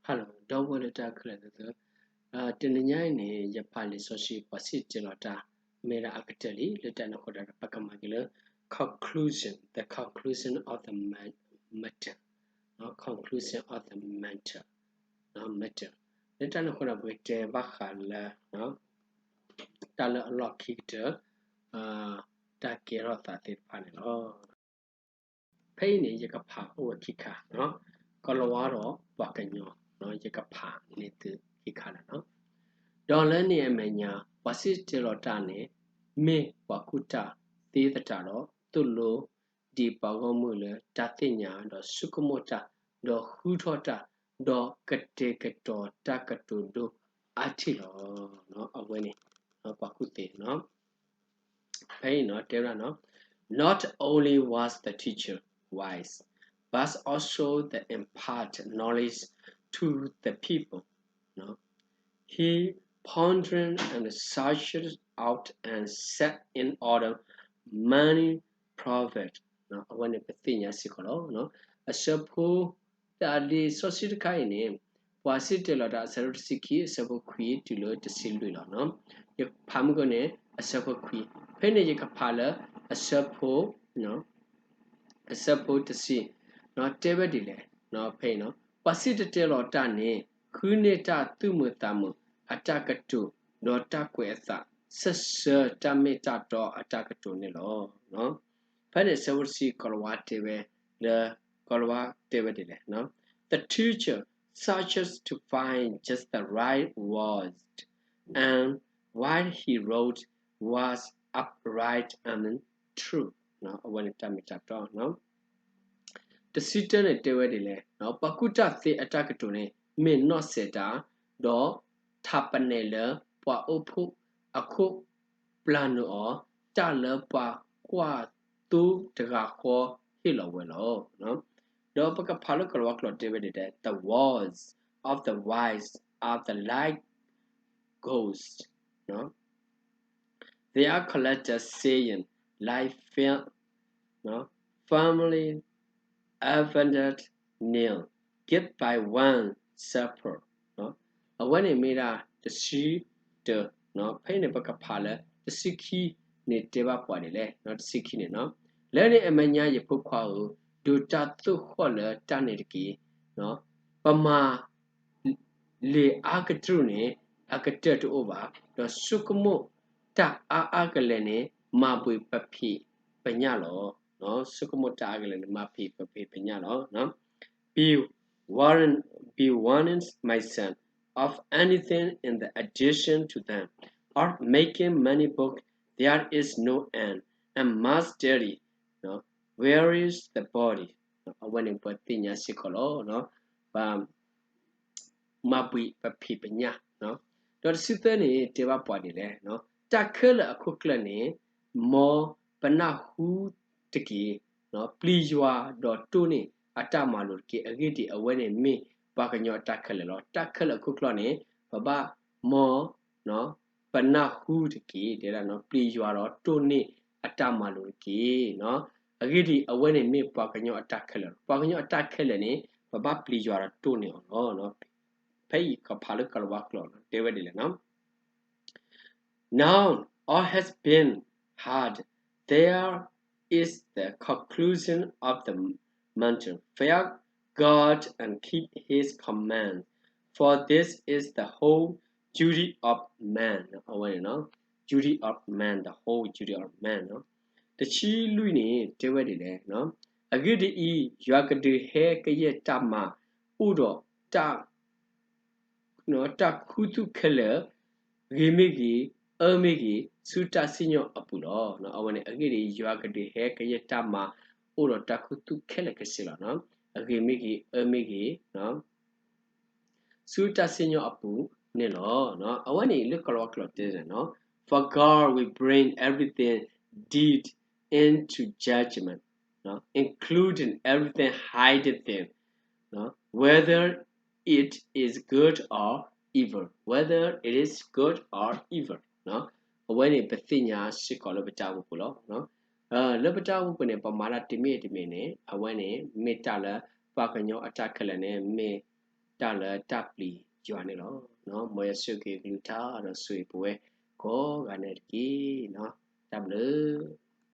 Hello ဒီပုၢ်ဝဲၢ်လၢတၢ်ခဲလၢာ်သ့ၣ်ဧၢ, တနံၤညါအံၤန့ၣ် ယဖးလံာ်စီဆှံ ပှၤစံၣ်တဲၤတဲလီၤတၢ် မ့ၢ်ဒၣ်အကတၢၢ်လံ လၢတၢ်န့ၣ်အဃိဒီး ပကမၤက့ၤလၢ conclusion, the conclusion of the matter, conclusion of the matter, matter. လၢတၢ်န့ၣ်အဃိဒီး ပကတဲဘၣ်ဃးလၢ တၢ်လၢအလီၢ်ခံကတၢၢ် တၢ်ကဲထီၣ်သးသ့ၣ်တဖၣ်န့ၣ်လီၤ. ဖဲအံၤန့ၣ် ယကဖးအိၣ်ဝဲခံခါ, ကီၤလၤဝါဒီးပှၤကညီ, ယကဖးန့ၢ်သုခံခါလၢာ်လီၤ. ဒီးလၢန့ၣ်အမဲာ်ညါ ပှၤစံၣ်တဲၤတဲလီၤတၢ်န့ၣ် မ့ၢ်ပှၤကူၣ်တၢ်သ့သတးဒီး သိၣ်လိဒ်ပှၤဂီၢ်မုၢ်လၢတၢ်သ့ၣ်ညါ ဒီးဆိကမိၣ်တၢ်, ဒီးဃုထီၣ်တၢ်, ဒီးကတဲာ်ကတီၤတၢ်ကတိၤဒိၣ်အါထံၣ်လီၤ. အဝဲန့ၣ် ပှၤကူၣ်သ့ ဖဲအံၤတဲဝဲဒၣ်, Not only was the teacher wise, but also the impart knowledge to the people. He pondered and searched out and set in order many proverbs. အဝဲန့ၣ်ပသ့ၣ်ညါစ့ၢ်ကီးလီၤ. အဆၢဖိ တၢ်လံာ်စီဆှံတခါအံၤန့ၣ် ပှၤစံၣ်တဲၤတဲလီၤတၢ်အဆၢဒိၣ်တဆံခံ အဆၢဖိခွံတုၤလၢတဆံလွံၢ်လီၤ. ယဖးမုၢ်ကန့ၣ် အဆၢဖိခွံ, ဖဲန့ၣ်ယကဖးလၢ အဆၢဖိ အဆၢဖိတဆံ, တဲဝဲဒ်လဲၣ်, ဖဲအံၤ ပှၤစံၣ်တဲၤတဲလီၤတၢ်န့ၣ် ဃုန့ၢ်တၢ်သူၣ်မုာ်သးမုာ်အတၢ်ကတိၤ ဒီးတၢ်ကွဲးအသး စၢၢ်စၢၢ်တၢ်မ့ၢ်တၢ်တီအတၢ်ကတိၤန့ၣ်လီၤ. ဖဲန့ၣ်အဆၢဖိတဆံ ကီၤလၤဝါတဲဝဲလၢ ကီၤလၤဝါတဲဝဲဒ်လဲၣ်, The teacher searches to find just the right words, and what he wrote was upright and true. အဝဲန့ၣ်တၢ်မ့ၢ်တၢ်တီ တဆံတၢန့ၣ်တဲဝဲဒ်လဲၣ်, ပှၤကူၣ်တၢ်သ့အတၢ်ကတိၤန့ၣ် မ့ၢ်နီၢ်စဲးတၢ်, ဒီးထးပနဲးလၢပှၤအိၣ်ဖှိၣ်အခိၣ် ပျၢ်နုာ်အီၤ တၢ်လၢပှၤကွၢ်သိတဂၤဃီဟ့ၣ်လီၤဝဲလီၤ. ဒီးပကဖးလၢကီၤလၤဝါကျိာ်တဲဝဲဒ်လဲၣ်, The words of the wise are the light goes, their collected saying, like fir-, firmly embedded nail, given by one shepherd. အဝဲန့ၣ်မ့ၢ်ဒၣ်တဆံတၢ, ဖဲအံၤန့ၣ် ပကဖးလၢတဆံခံန့ၣ်တဲဘၣ်ပှၤဒ်လဲၣ်, တဆံခံန့ၣ်, လၢန့ၣ်အမဲာ်ညါယဖိခွါဧၢ, ဒိးတၢ်သိၣ်ဃီၣ်လၢတၢ်န့ၣ်တက့ၢ်. ပမၤ လံာ်အါကတြူၢ်န့ၣ် အကတၢၢ်တအိၣ်ဘၣ်, ဒီးဆိကမိၣ်တၢ်အါအါကလဲာ်န့ၣ် မၤဘှံးပဖံးပညၣ်လီၤ. ဆိကမိၣ်တၢ်အါကလဲာ်န့ၣ် မၤဘှံးပဖံးပညၣ်လီၤ. Be warned, be warning myself of anything in the addition to them, of making many books there is no end, and much study wearies the body. အဝဲန့ၣ်ပသ့ၣ်ညါစ့ၢ်ကီးလီၤ. ပ မၤဘှံးပဖံးပညၣ်, ဒီးတဆံသၢန့ၣ် တဲဘၣ်ပှၤဒ်လဲၣ်, တၢ်ခဲလၢာ်အခိၣ်ကျၢၢ်န့ၣ် မ်ပနၢ်ဟူတက့ၢ်. ပျံၤယွၤဒီးတိၢ်န့ၢ်အတၢ်မၤလိာ်တက့ၢ်. အဂ့ၢ်ဒ်အံၤ, အဝဲန့ၣ်မ့ၢ်ပှၤကညီအတၢ်ခဲလၢာ်လီၤ. တၢ်ခဲလၢာ်အခိၣ်ကျၢၢ်န့ၣ် ပဘၣ်မ် ပနၢ်ဟူတက့ၢ်, တဲဒၣ် ပျံၤယွၤဒီးတိၢ်န့ၢ်အတၢ်မၤလိာ်တက့ၢ်. အဂ့ၢ်ဒ်အံၤ, အဝဲန့ၣ်မ့ၢ်ပှၤကညီအတၢ်ခဲလၢာ်လီၤ. ပှၤကညီအတၢ်ခဲလၢာ်န့ၣ် ပဘၣ်ပျံၤယွၤဒီးတိၢ်န့ၢ်အီၤလီၤ. ဖဲအံၤကဖးလၢကီၤလၤဝါကျိာ် တဲဝဲဒ်လဲၣ်, Now all has been heard, there is the conclusion of the matter. Fear God and keep his command, for this is the whole duty of man. အဝဲန့ၣ် duty of man, the whole duty of man. တဆံလွံၢ်န့ၣ် တဲဝဲဒ်လဲၣ်, အဂ့ၢ်ဒ်အံၤ, ယွၤကဒုးဟဲကယဲၢ်တၢ်မၤ အိၣ်ဒီးတၢ် တၢ်ခူသူၣ်ခဲလၢာ်, ဂ့ၤမ့ၢ်ဂ့ၤ, အၢမ့ၢ်ဂ့ၤ, ဆူတၢ်စံၣ်ညီၣ်အပူၤလီၤ. အဝဲန့ၣ် အဂ့ၢ်ဒ်အံၤ, ယွၤကဒုးဟဲကယဲၢ်တၢ်မၤ အိၣ်ဒီးတၢ်ခူသူၣ်ခဲလၢာ်ခဲဆ့လီၤ. အဂ့ၤမ့ၢ်ဂ့ၤ, အၢမ့ၢ်ဂ့ၤ, ဆူတၢ်စံၣ်ညီၣ်အပူၤန့ၣ်လီၤ. အဝဲန့ၣ်လၢကီၤလၤဝါကျိာ်တဲန့ၣ်, For God will bring everything deed into judgment, including everything hidden thing, whether it is good or evil, whether it is good or evil. အဝဲန့ၣ်ပသ့ၣ်ညါစ့ၢ်ကီးလၢပတၢ်အိၣ်မူပူၤလီၤ. လၢပတၢ်အိၣ်မူပူၤန့ၣ် ပမၤတၢ်တမံၤတမံၤန့ၣ် အဝဲန့ၣ်မ့ၢ်တၢ်လၢပှၤကညီအတၢ်ခဲလၢာ်န့ၣ် မ့ၢ် တၢ်လၢတၢ်ပျံၤယွၤန့ၣ်လီၤ. မ်ယွၤဆိၣ်ဂ့ၤကလုၢ်ကထါဒီးဆိၣ်ဂ့ၤပဝဲကိးဂၤဒဲးန့ၣ်တက့ၢ်. တၢ်ဘျုး